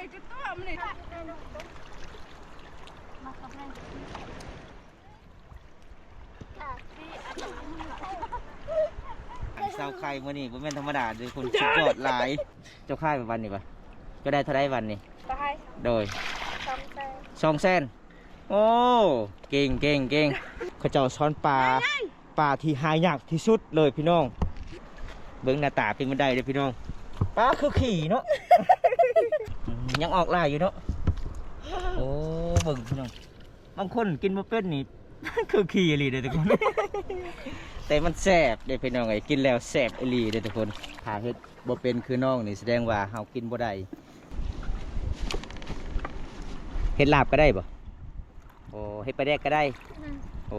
ອັນຊາວໄຂ່ມື້ນີ້ບໍ່ແມ່ນທຳມະດາເດີ້ທຸກຄົນ ສຸດຍອດຫຼາຍ. ເຈົ້າຂາຍໄປວັນນີ້ປະ? ເຈົ້າໄດ້ເທົ່າໃດວັນນີ້? ໂດຍ ສອງແສນ ສອງແສນ. ໂອ້ ເກັ່ງ ເກັ່ງ ເກັ່ງ. ເຂົາເຈົ້າຊ້ອນປາ ປາທີ່ຫາຍາກທີ່ສຸດເລີຍພີ່ນ້ອງ. ເບິ່ງໜ້າຕາເປັນບັນໄດເດີ້ພີ່ນ້ອງ. ປາຄືຂີ້ເນາະ ຍັງອອກຫຼາຍຢູ່ເນາະ. ໂອ້ ເບິ່ງພີ່ນ້ອງ ບາງຄົນກິນບໍ່ເປັນນີ້ ຄືຂີ້ອີ່ຫຼີເດີ້ທຸກຄົນ ແຕ່ມັນແຊບເດ້ພີ່ນ້ອງເອີຍ ກິນແລ້ວແຊບອີ່ຫຼີເດ້ທຸກຄົນ. ຖ້າເຮັດບໍ່ເປັນຄືນ້ອງນີ້ ສະແດງວ່າເຮົາກິນບໍ່ໄດ້. ເຮັດລາບກໍໄດ້ບໍ່? ໂອ້ ເຮັດປາແດກກໍໄດ້. ອືມ ໂອ້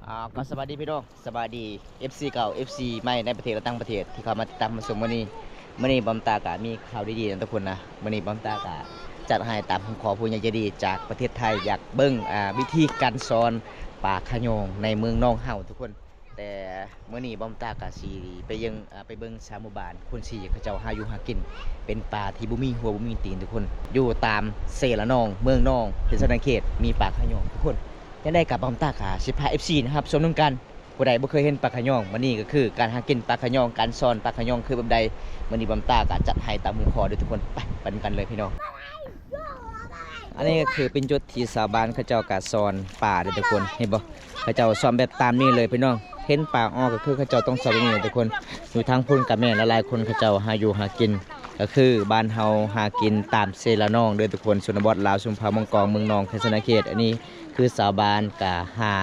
ອ່າ ກໍສະບາຍດີພີ່ນ້ອງ ສະບາຍດີ ເອັຟຊີ ເກົ່າ ເອັຟຊີ ໃໝ່ໃນປະເທດ ແລະ ຕ່າງປະເທດ ທີ່ເຂົ້າມາຕິດຕາມຮັບຊົມມື້ນີ້. ມື້ນີ້ບອມຕາກະມີຂ່າວດີໆນຳທຸກຄົນນະ. ມື້ນີ້ບອມຕາກະຈັດໃຫ້ຕາມຄຳຂໍຜູ້ໃຫຍ່ໃຈດີຈາກປະເທດໄທ ຢາກເບິ່ງ ອ່າ ວິທີການຊ້ອນປາຂະຍອງໃນເມືອງໜອງເຫົ່າທຸກຄົນ. ແຕ່ມື້ນີ້ບອມຕາກະຊິໄປເບິ່ງ ອ່າ ໄປເບິ່ງຊາວໝູ່ບ້ານຄົນສີ ເຂົາເຈົ້າຫາຢູ່ຫາກິນ ເປັນປ່າທີ່ບໍ່ມີຫົວບໍ່ມີຕີນທຸກຄົນ ຢູ່ຕາມເຊລະນອງ ເມືອງໜອງ ເຂດສະຫວັນນະເຂດ ມີປາຂະຍອງທຸກຄົນ. ຈັ່ງໃດກໍບອມຕາກະຊິພາ ເອັຟຊີ ນະ ຮັບຊົມນຳກັນ. ຜູ້ໃດບໍ່ເຄີຍເຫັນປາຂະຍອງ ມື້ນີ້ກໍຄືການຫາກິນປາຂະຍອງ ການຊ້ອນປາຂະຍອງຄືແບບໃດ ມື້ນີ້ບອມຕາກະຈັດໃຫ້ຕາມຫົວຂໍ້ເດີ້ທຸກຄົນ. ໄປ ໄປນຳກັນເລີຍພີ່ນ້ອງ. ອັນນີ້ກໍຄືເປັນຈຸດທີ່ຊາວບ້ານເຂົາເຈົ້າກະຊ້ອນປາເດີ້ທຸກຄົນ ເຫັນບໍ່? ເຂົາເຈົ້າຊ້ອນແບບຕາມນີ້ເລີຍພີ່ນ້ອງ. ເຫັນປາອອກກໍຄືເຂົາເຈົ້າຕ້ອງຊ້ອນແບບນີ້ເລີຍທຸກຄົນ. ຢູ່ທາງພຸ້ນກໍແມ່ນ ຫຼາຍໆຄົນເຂົາເຈົ້າຫາຢູ່ຫາກິນ ກໍຄືບ້ານເຮົາຫາກິນຕາມເຊລະນອງເດີ້ທຸກຄົນ. ຊົນນະບົດລາວ ຊົນເຜົ່າມັງກອງ ເມືອງໜອງ ເຂດສະຫວັນນະເຂດ. ອັນນີ້ຄືຊາວບ້ານກະຫາ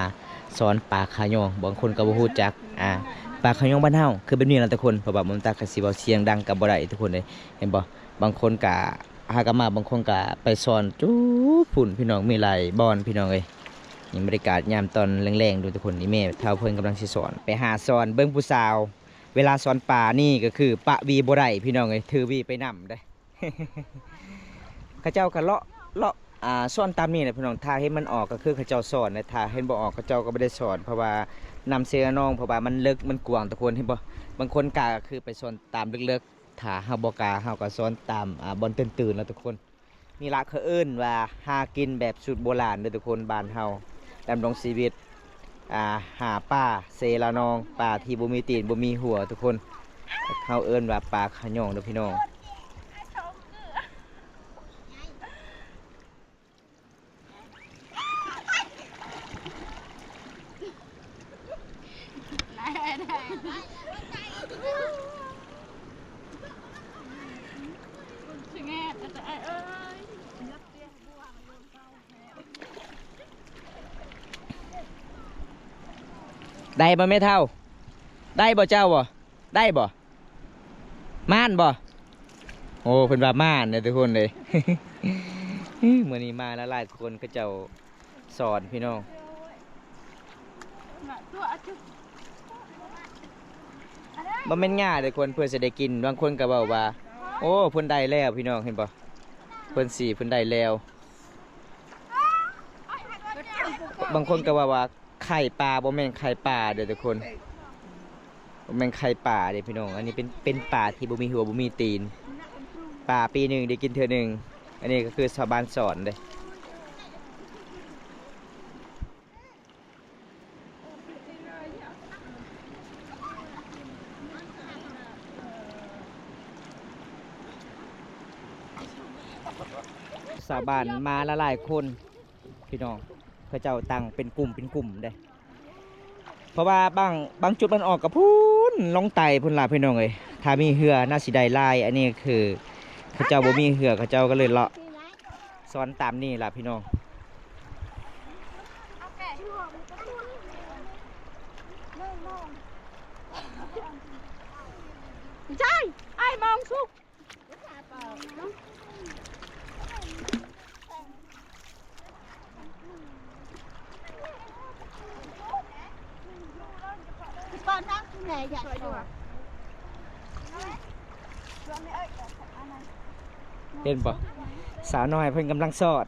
ຊ້ອນປາຂະຍອງ. ບາງຄົນກໍບໍ່ຮູ້ຈັກ ອ່າ ປາຂະຍອງບ້ານເຮົາຄືແບບນີ້ລະທຸກຄົນ. ເພາະວ່າມັນຕາກະຊິເວົ້າສຽງດັງກໍບໍ່ໄດ້ທຸກຄົນເອີຍ ເຫັນບໍ່? ບາງຄົນກະຫາກັນມາ ບາງຄົນກະໄປຊ້ອນຈຸພຸ້ນພີ່ນ້ອງ ມີຫຼາຍບ່ອນພີ່ນ້ອງເອີຍ. ນີ້ບັນຍາກາດຍາມຕອນແລງໆເດີ້ທຸກຄົນ. ນີ້ແມ່ເຖົ້າເພິ່ນກຳລັງຊິຊ້ອນ ໄປຫາຊ້ອນເບິ່ງຜູ້ສາວ. ເວລາຊ້ອນປານີ້ກໍຄືປະຫວີບໍ່ໄດ້ພີ່ນ້ອງເອີຍ ຖືຫວີໄປນຳເດ້. ເຂົາເຈົ້າກໍເລາະ ເລາະ ອ່າ ຊ້ອນຕາມນີ້ແຫຼະພີ່ນ້ອງ. ຖ້າເຫັນມັນອອກກໍຄືເຂົາເຈົ້າຊ້ອນ ແລະ ຖ້າເຫັນບໍ່ອອກເຂົາເຈົ້າກໍບໍ່ໄດ້ຊ້ອນ ເພາະວ່ານຳເຊລະນອງ ເພາະວ່າມັນເລິກ ມັນກວ້າງທຸກຄົນ ເຫັນບໍ່? ບາງຄົນກ້າກໍຄືໄປຊ້ອນຕາມເລິກໆ ຖ້າເຮົາບໍ່ກ້າ ເຮົາກໍຊ້ອນຕາມ ອ່າ ບ່ອນຕື້ນໆແລ້ວທຸກຄົນ. ນີ້ລະເຂົາເອີ້ນວ່າຫາກິນແບບສູດໂບລານເດີ້ທຸກຄົນ. ບ້ານເຮົາດຳລົງຊີວິດ ອ່າ ຫາປາເຊລະນອງ ປາທີ່ບໍ່ມີຕີນບໍ່ມີຫົວທຸກຄົນ. ເຮົາເອີ້ນວ່າປາຂະຍອງເດີ້ພີ່ນ້ອງ. ໄດ້ບໍ່ແມ່ເຖົ້າ? ໄດ້ບໍ່ເຈົ້າບໍ່? ໄດ້ບໍ່? ມ່ານບໍ່? ໂອ້ ເພິ່ນວ່າມ່ານເດ້ທຸກຄົນເດ້. ມື້ນີ້ມາຫຼາຍໆຄົນ ເຂົາເຈົ້າສອນພີ່ນ້ອງ. ບໍ່ແມ່ນງ່າຍເດ້ຄົນ ເພື່ອຊິໄດ້ກິນ. ບາງຄົນກໍເວົ້າວ່າ ໂອ້ ເພິ່ນໄດ້ແລ້ວພີ່ນ້ອງ ເຫັນບໍ່? ເພິ່ນສີ ເພິ່ນໄດ້ແລ້ວ. ບາງຄົນກໍເວົ້າວ່າ ໄຂ່ປາ ບໍ່ແມ່ນໄຂ່ປາເດີ້ທຸກຄົນ ບໍ່ແມ່ນໄຂ່ປາເດ້ພີ່ນ້ອງ. ອັນນີ້ເປັນ ເປັນປາທີ່ບໍ່ມີຫົວບໍ່ມີຕີນ ປາປີໜຶ່ງໄດ້ກິນເທື່ອໜຶ່ງ. ອັນນີ້ກໍຄືຊາວບ້ານສອນເດ້. ຊາວບ້ານມາຫຼາຍໆຄົນ ພີ່ນ້ອງ ເຂົາເຈົ້າຕັ້ງເປັນກຸ່ມເປັນກຸ່ມເດ້. ເພາະວ່າບາງ ບາງຈຸດມັນອອກກະພຸ້ນ ລົງໃຕ້ພຸ້ນລະພີ່ນ້ອງເອີຍ. ຖ້າມີເຮືອໜ້າຊິໄດ້ຫຼາຍ. ອັນນີ້ຄືເຂົາເຈົ້າບໍ່ມີເຮືອ ເຂົາເຈົ້າກໍເລີຍເລາະຊ້ອນຕາມນີ້ລະພີ່ນ້ອງ. ເຫັນບໍ່? ສາວນ້ອຍເພິ່ນກຳລັງສອນ.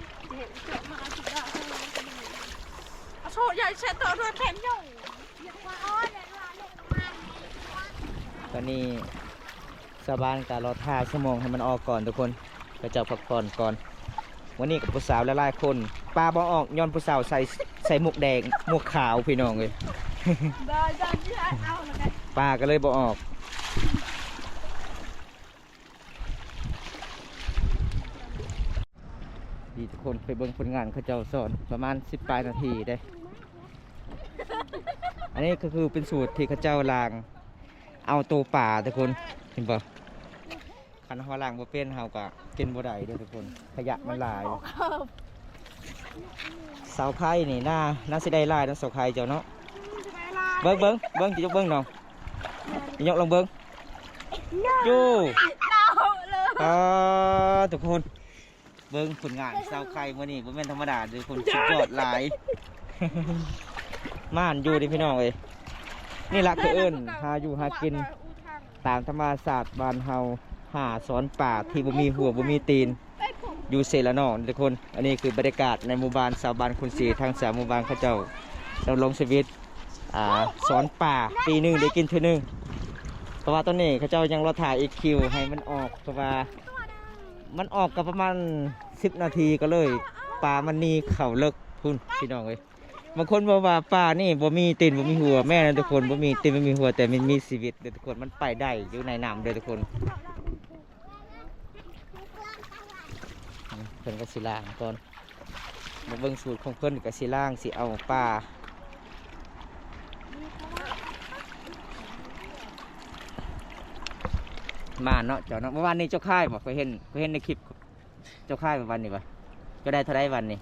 ตอนนี้ชาวบ้านก็รอท่าชั่วโมงให้มันออกก่อนทุกคน เขาเจ้าพักผ่อนก่อน มื้อนี้กับผู้สาวหลายๆคน ปลาบ่ออกย้อนผู้สาวใส่ ใส่หมวกแดง หมวกขาวพี่น้องเอ้ย ปลาก็เลยบ่ออก นี่ทุกคนไปเบิ่งผลงานเขาเจ้าสอนประมาณสิบปลายนาทีเด้ อันนี้ก็คือเป็นสูตรที่เขาเจ้าล้างเอาโตปลาทุกคน เห็นบ่ คันเฮาล้างบ่เป็นเฮาก็กินบ่ได้เด้อทุกคน ขยะมันหลาย เสาไข่นี่น่า น่าสิได้หลายเนาะ เสาไข่เจ้าเนาะ เบิ่ง เบิ่ง เบิ่ง สิยกเบิ่งน้อง ยกลองเบิ่ง อยู่ อ่า ทุกคน เบิ่งผลงานเสาไข่มื้อนี้บ่แม่นธรรมดาเด้อทุกคน สุดยอดหลาย ม่านอยู่เด้พี่น้องเอ้ย นี่ล่ะคือเอิ้นหาอยู่หากินตามธรรมชาติบ้านเฮา หาสอนปลาที่บ่มีหัวบ่มีตีน อยู่เซละนองทุกคน อันนี้คือบรรยากาศในหมู่บ้านชาวบ้านคุณศรี ทั้งสามหมู่บ้านเขาเจ้าดำรงชีวิต อ่า สอนปลา ปีหนึ่งได้กินเทื่อหนึ่ง เพราะว่าตอนนี้เขาเจ้ายังรอถ่ายอีกคิวให้มันออก เพราะว่ามันออกก็ประมาณสิบนาทีก็เลย ปลามันหนีเข้าเลิกพุ้นพี่น้องเอ้ย บางคนบอกว่าปลานี่บ่มีตีนบ่มีหัว แม่นนะทุกคน บ่มีตีนบ่มีหัว แต่มันมีชีวิตเด้อทุกคน มันไปได้อยู่ในน้ำเด้อทุกคน เพิ่นก็สิล้างก่อน มาเบิ่งสูตรของเพิ่นก็สิล้าง สิเอาปลา มาเนาะเจ้าเนาะ เมื่อวานนี้เจ้าขายบ่ ข้อยเห็น ข้อยเห็นในคลิป เจ้าขายบ่วันนี้บ่ เจ้าได้เท่าใดวันนี้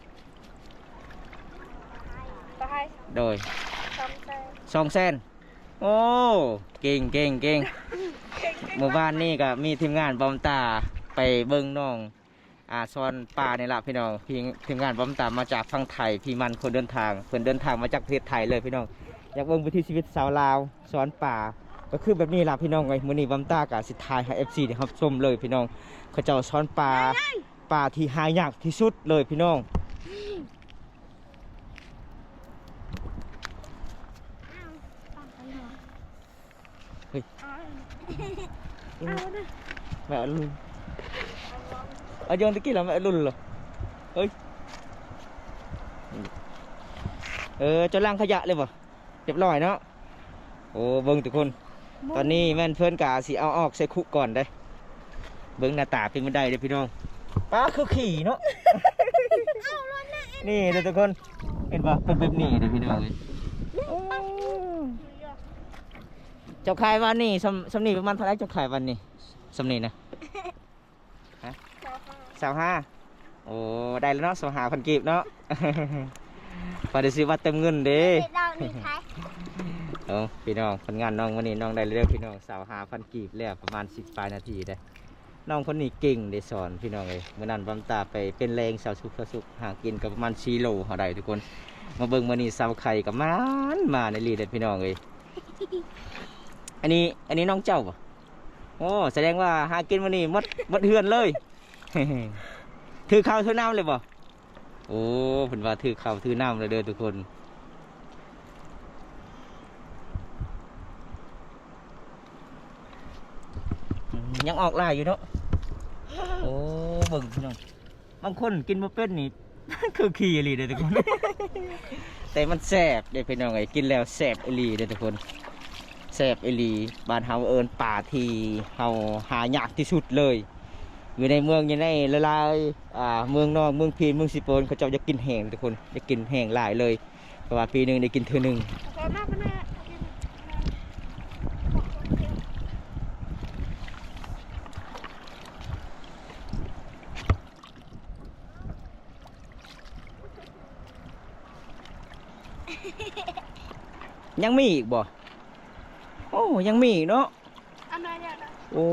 ขาย โดย สองแสน สองแสน โอ้ เก่ง เก่ง เก่ง เมื่อวานนี้ก็มีทีมงานบอมตาไปเบิ่งน้อง อ่า สอนปลานี่ล่ะพี่น้อง ทีม ทีมงานบอมตามาจากฝั่งไทย พี่มันคนเดินทาง เพิ่นเดินทางมาจากประเทศไทยเลยพี่น้อง อยากเบิ่งวิถีชีวิตชาวลาวสอนปลา ก็คือแบบนี้ล่ะพี่น้องเอ้ย มื้อนี้บอมตาก็สิถ่ายให้ เอฟซี ได้รับชมเลยพี่น้อง เขาเจ้าสอนปลา ปลาที่หายากที่สุดเลยพี่น้อง เฮ้ย แม่อรุณ เอาย้อนตะกี้แล้วแม่อรุณเหรอ เฮ้ย เออ เจ้าล้างขยะเลยบ่ เรียบร้อยเนาะ โอ้ เบิ่งทุกคน ตอนนี้แม่นเพิ่นกะสิเอาออกใส่คุก่อนเด้ เบิ่งหน้าตาเป็นบันไดเด้อพี่น้อง ปลาคือขี้เนาะ นี่เด้อทุกคน เห็นบ่ เป็นแบบนี้เด้อพี่น้องเอ้ย โอ้ เจ้าขายวันนี้ ส่ำ ส่ำนี้ประมาณเท่าไหร่ เจ้าขายวันนี้ ส่ำนี้นะ ฮะ ซาวห้า โอ้ ได้แล้วเนาะ ซาวห้าพัน กีบเนาะ พอได้ซื้อบัตรเติมเงินเด้ เฮ็ดดอกนี่ขาย เอ้า พี่น้อง ผลงานน้องมื้อนี้น้องได้แล้วพี่น้อง ซาวห้าพัน กีบแล้ว ประมาณสิบปลายนาทีเด้ น้องคนนี้เก่งเด้สอนพี่น้องเอ้ย มื้อนั้นบอมตาไปเป็นแรงเช้าสุก เช้าสุก หากินก็ประมาณสี่โลเฮาได้ทุกคน มาเบิ่งมื้อนี้ซาวไข่ก็มาน มานอีหลีเด้พี่น้องเอ้ย อันนี้ อันนี้น้องเจ้าบ่ โอ้ แสดงว่าหากินมื้อนี้หมด หมดเฮือนเลย ถือข้าวถือน้ำเลยบ่ โอ้ เพิ่นว่าถือข้าวถือน้ำเลยเด้อทุกคน อืม ยังออกหลายอยู่เนาะ โอ้ เบิ่งพี่น้อง บางคนกินบ่เป็นนี่ คือขี้อีหลีเด้อทุกคน แต่มันแซ่บเด้อพี่น้องเอ้ย กินแล้วแซ่บอีหลีเด้อทุกคน แซ่บอีหลี บ้านเฮาเอิ้นปลาที่เฮาหายากที่สุดเลย อยู่ในเมือง อยู่ในหลายๆ อ่า เมืองนอก เมืองพีน เมืองซีโปน เขาเจ้าอยากกินแฮงทุกคน อยากกินแฮงหลายเลย เพราะว่าปีหนึ่งได้กินเทื่อหนึ่ง ยังมีอีกบ่ โอ้ ยังมีอีกเนาะ อันใดอยากได้ โอ้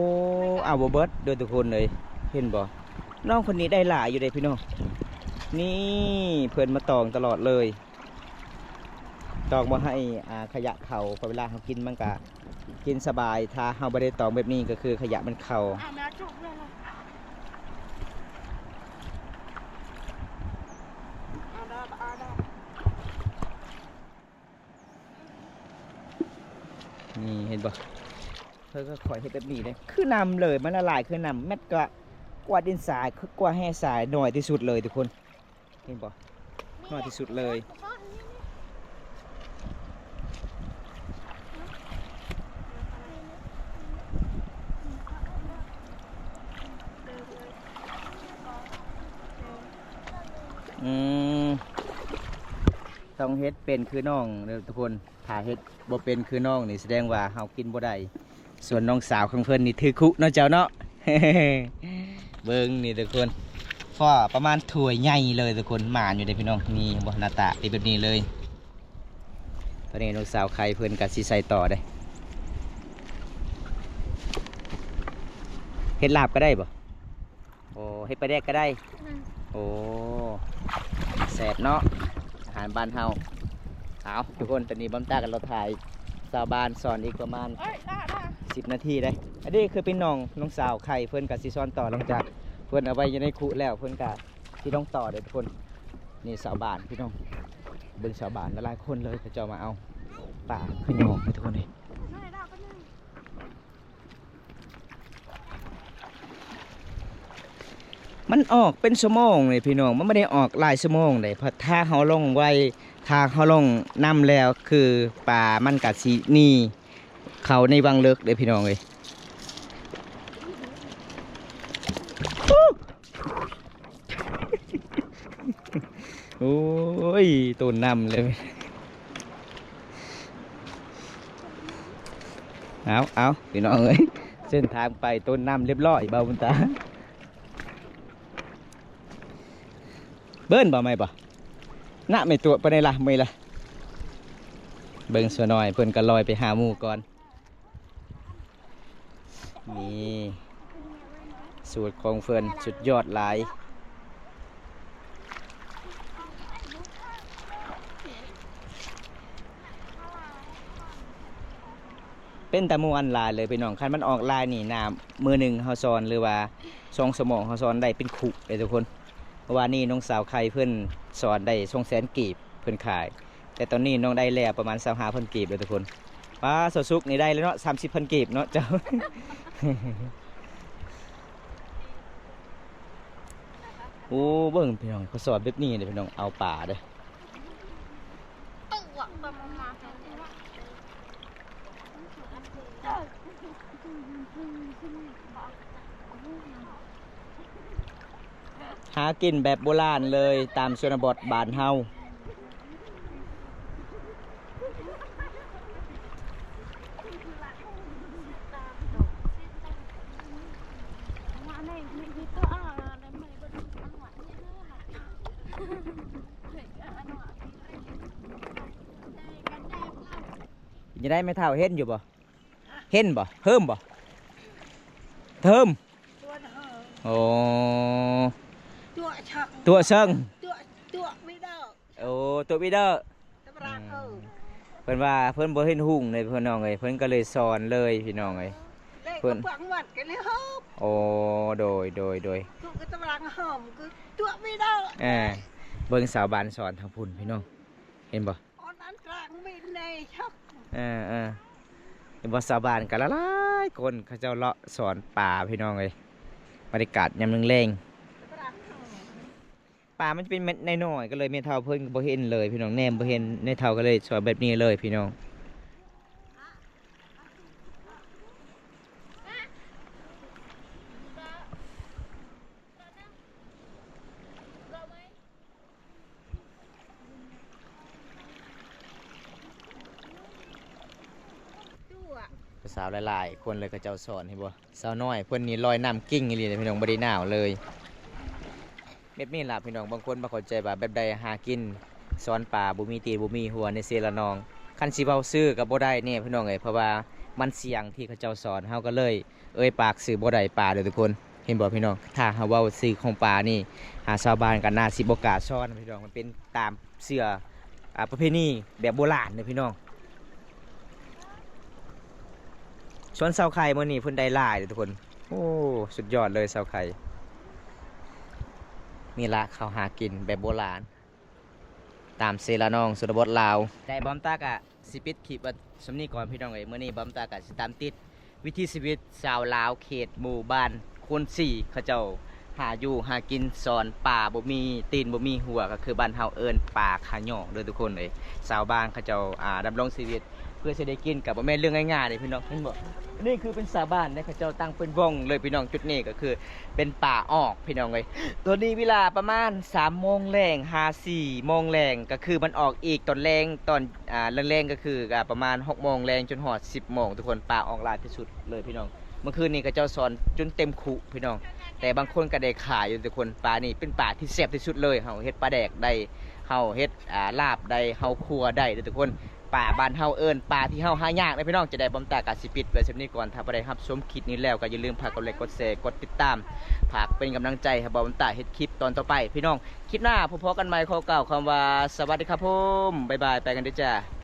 เอาบ่เบิดเด้อทุกคนเอ้ย เห็นบ่ น้องคนนี้ได้หลายอยู่เด้พี่น้อง นี่เพิ่นมาตองตลอดเลย ตองบ่ให้ อ่า ขยะเข้า เพราะเวลาเฮากินมันก็กินสบาย ถ้าเฮาบ่ได้ตองแบบนี้ก็คือขยะมันเข้า อ่ะ แม่จุกเลยล่ะ เ ນີ້ເຫັນບໍ່? ເພິ່ນກໍຄ່ອຍເຮັດແບບນີ້ເດ້ ຄືນ້ຳເລີຍ ມັນລະລາຍຄືນ້ຳ ແມັດກວ່າ ກວ່າດິນຊາຍ ກວ່າແຮ່ຊາຍ ໜ້ອຍທີ່ສຸດເລີຍທຸກຄົນ. ເຫັນບໍ່? ໜ້ອຍທີ່ສຸດເລີຍ. ອືມ ຕ້ອງເຮັດເປັນຄືນ້ອງເດີທຸກຄົນ. ຖ້າເຮັດບໍ່ເປັນຄືນ້ອງນີ້ ສະແດງວ່າເຮົາກິນບໍ່ໄດ້. ສ່ວນນ້ອງສາວຂອງເພິ່ນນີ້ຖືຄຸເນາະເຈົ້າເນາະ. ເບິ່ງນີ້ທຸກຄົນ ພໍປະມານຖ້ວຍໃຫຍ່ເລີຍທຸກຄົນ. ໝານຢູ່ເດ້ພີ່ນ້ອງ. ນີ້ເຫັນບໍ່? ໜ້າຕາເປັນແບບນີ້ເລີຍ. ຕອນນີ້ນ້ອງສາວໄຂ່ເພິ່ນກໍຊິໃສ່ຕໍ່ເດ້. ເຮັດລາບກໍໄດ້ບໍ່? ໂອ້ ເຮັດປາແດກກໍໄດ້. ອືມ ໂອ້ ແຊບເນາະ ອາຫານບ້ານເຮົາ. ເອົາ ທຸກຄົນ ຕອນນີ້ບອມຕາກໍລໍຖ້າຊາວບ້ານສອນອີກປະມານ ເອີຍ ຫຼ້າ ຫຼ້າ ສິບນາທີເດ້. ອັນນີ້ຄືເປັນນ້ອງ ນ້ອງສາວໄຂ່ເພິ່ນກໍຊິສອນຕໍ່ ຫຼັງຈາກເພິ່ນເອົາໄວ້ຢູ່ໃນຄຸແລ້ວ ເພິ່ນກໍຊິລົງຕໍ່ເດ້ທຸກຄົນ. ນີ້ຊາວບ້ານພີ່ນ້ອງ ເບິ່ງຊາວບ້ານຫຼາຍໆຄົນເລີຍ ເຂົາເຈົ້າມາເອົາປາ ຄືຍອງເດ້ທຸກຄົນເດ້. ມັນອອກເປັນຊົ່ວໂມງເດ້ພີ່ນ້ອງ ມັນບໍ່ໄດ້ອອກຫຼາຍຊົ່ວໂມງເດ້. ເພາະຖ້າເຮົາລົງໄວ ຖ້າເຮົາລົງນຳແລ້ວ ຄືປາມັນກະຊິໜີເຂົ້າໃນວັງເລິກເດ້ພີ່ນ້ອງເອີຍ. ໂອ້ຍ ໂຕນນຳເລີຍ. ເອົາ ເອົາ ພີ່ນ້ອງເອີຍ ເສັ້ນທາງໄປໂຕນນຳລຽບລ້ອຍ ບ່າວບຸນຕາ. ເບິ່ນບໍ່ ໄໝບໍ່? ນະ ໄໝຕົວະປານໃດລະ ເມື່ອຍລະ. ເບິ່ງສ່ວນນ້ອຍເພິ່ນກໍລອຍໄປຫາໝູ່ກ່ອນ. ນີ້ ສູດຂອງເພິ່ນສຸດຍອດຫຼາຍ. ເປັນຕາມ່ວນຫຼາຍເລີຍພີ່ນ້ອງ. ຄັນມັນອອກຫຼາຍນີ້ນະ ມື້ໜຶ່ງເຮົາສອນ ຫຼືວ່າສອງຊົ່ວໂມງເຮົາສອນໄດ້ເປັນຄຸເດ້ທຸກຄົນ. ເພາະວ່ານີ້ນ້ອງສາວໄຂ່ເພິ່ນສອນໄດ້ສອງແສນກີບ ເພິ່ນຂາຍ. ແຕ່ຕອນນີ້ນ້ອງໄດ້ແລ້ວປະມານຊາວຫ້າພັນກີບແລ້ວທຸກຄົນ. ປ້າ ຊາວສຸກນີ້ໄດ້ແລ້ວເນາະ ສາມສິບພັນກີບເນາະເຈົ້າ. ໂອ້ ເບິ່ງພີ່ນ້ອງ ເຂົາສອນແບບນີ້ເດ້ພີ່ນ້ອງ ເອົາປາເດ້. ຫາກິນແບບໂບລານເລີຍ ຕາມຊົນນະບົດບ້ານເຮົາ. ເປັນຈັ່ງໃດແມ່ເຖົ້າ ເຫັນຢູ່ບໍ່? ເຫັນບໍ່? ເຫີມບໍ່? ເຫີມ. ໂອ້ ຕົວະເຊິ່ງ ຕົວະເຊິ່ງ ຕົວະ ຕົວະວິເດີ. ໂອ້ ຕົວະວິເດີ. ຕະບະຣາງ ອືມ ເອີ ເພິ່ນວ່າເພິ່ນບໍ່ເຫັນຮຸ່ງເດ້ພີ່ນ້ອງເອີຍ ເພິ່ນກໍເລີຍສອນເລີຍພີ່ນ້ອງເອີຍ. ເພິ່ນ ໂອ້ ໂດຍ ໂດຍ ໂດຍ. ເບິ່ງຊາວບ້ານສອນທາງພຸ້ນພີ່ນ້ອງ ເຫັນບໍ່? ເອີ ເຫັນບໍ່? ຊາວບ້ານກໍຫຼາຍໆຄົນ ເຂົາເຈົ້າເລາະສອນປາພີ່ນ້ອງເອີຍ. ບັນຍາກາດຍາມແລງໆ ປາມັນຈະເປັນເມັດນ້ອຍໆ ກໍເລີຍແມ່ເຖົ້າເພິ່ນກໍບໍ່ເຫັນເລີຍພີ່ນ້ອງ ແນມບໍ່ເຫັນ. ແມ່ເຖົ້າກໍເລີຍສອນແບບນີ້ເລີຍພີ່ນ້ອງ. ຜູ້ສາວຫຼາຍໆຄົນເລີຍ ເຂົາເຈົ້າສອນ ເຫັນບໍ່? ສາວນ້ອຍເພິ່ນນີ້ລອຍນ້ຳກິ່ງອີ່ຫຼີເດ້ພີ່ນ້ອງ ບໍ່ໄດ້ໜາວເລີຍ. ແບບນີ້ລະພີ່ນ້ອງ ບາງຄົນບໍ່ເຂົ້າໃຈວ່າແບບໃດຫາກິນສອນປາ ບໍ່ມີຕີນບໍ່ມີຫົວໃນເຊລະນອງ. ຄັນຊິເວົ້າຊື່ກໍບໍ່ໄດ້ແນ່ພີ່ນ້ອງເອີຍ ເພາະວ່າມັນສ່ຽງທີ່ເຂົາເຈົ້າສອນ ເຮົາກໍເລີຍເອີ່ຍປາກຊື່ບໍ່ໄດ້ປາເດີທຸກຄົນ. ເຫັນບໍ່ພີ່ນ້ອງ? ຖ້າເຮົາເວົ້າຊື່ຂອງປານີ້ ອາ ຊາວບ້ານກໍໜ້າຊິບໍ່ກ້າສອນພີ່ນ້ອງ ມັນເປັນຕາມເຊື່ອ ອາ ປະເພນີແບບໂບລານເດີພີ່ນ້ອງ. ສວນຊາວໄຂ່ມື້ນີ້ເພິ່ນໄດ້ຫຼາຍເດີທຸກຄົນ. ໂອ້ ສຸດຍອດເລີຍຊາວໄຂ່. ນີ້ລະເຂົາຫາກິນແບບໂບລານ. ຕາມເຊລະນອງຊົນນະບົດລາວ. ແຕ່ບອມຕາກະຊິປິດຄລິບໄວ້ສ່ຳນີ້ກ່ອນພີ່ນ້ອງເອີຍ. ມື້ນີ້ບອມຕາກະຊິຕາມຕິດວິຖີຊີວິດຊາວລາວເຂດໝູ່ບ້ານໂຄນສີ່ ເຂົາເຈົ້າຫາຢູ່ຫາກິນ ສອນປາບໍ່ມີຕີນບໍ່ມີຫົວ ກໍຄືບ້ານເຮົາເອີ້ນປາຂະຫຍອກເດີທຸກຄົນເອີຍ. ຊາວບ້ານເຂົາເຈົ້າ ອ່າ ດຳລົງຊີວິດເພື່ອຊິໄດ້ກິນ ກໍບໍ່ແມ່ນເລື່ອງງ່າຍໆເດ້ພີ່ນ້ອງ ເຫັນບໍ່? ນີ້ຄືເປັນຊາວບ້ານເດ້ ເຂົາເຈົ້າຕັ້ງເປັນວົງເລີຍພີ່ນ້ອງ. ຈຸດນີ້ກໍຄື ເປັນປ່າອອກພີ່ນ້ອງເອີຍ. ຕອນນີ້ເວລາປະມານສາມໂມງແລງຫາສີ່ໂມງແລງ ກໍຄືມັນອອກອີກຕອນແລງ ຕອນ ອ່າ ແລງໆ ກໍຄື ອ່າ ປະມານຫົກໂມງແລງຈົນຮອດສິບໂມງທຸກຄົນ. ປ່າອອກຫຼາຍທີ່ສຸດເລີຍພີ່ນ້ອງ. ເມື່ອຄືນນີ້ເຂົາເຈົ້າສອນຈົນເຕັມຄຸພີ່ນ້ອງ ແຕ່ບາງຄົນກໍໄດ້ຂາຍຢູ່ທຸກຄົນ. ປານີ້ເປັນປາທີ່ແຊບທີ່ສຸດເລີຍ ເຮົາເຮັດປາແດກໄດ້ ເຮົາເຮັດ ອ່າ ລາບໄດ້ ເຮົາຂົ້ວໄດ້ເດີທຸກຄົນ. ປາບ້ານເຮົາເອີ້ນປາທີ່ເຮົາຫາຍາກເດີພີ່ນ້ອອງ. ຈັ່ງໃດບອມຕາກະຊິປິດໄວ້ສ່ຳນີ້ກ່ອນ. ຖ້າຜູ້ໃດຮັບຊົມຄລິບນີ້ແລ້ວກໍຢ່າລືມຝາກກົດໄລ ກົດແຊ ກົດຕິດຕາມ ຝາກເປັນກຳລັງໃຈໃຫ້ບອມຕາເຮັດຄລິບຕອນຕໍ່ໄປພີ່ນ້ອງ. ຄລິບໜ້າພໍ້ກັນໃໝ່ ຂໍກ່າວຄຳວ່າສະຫວັດດີຄັບຜົມ ບາຍບາຍ ໄປກັນເດີຈ້າ.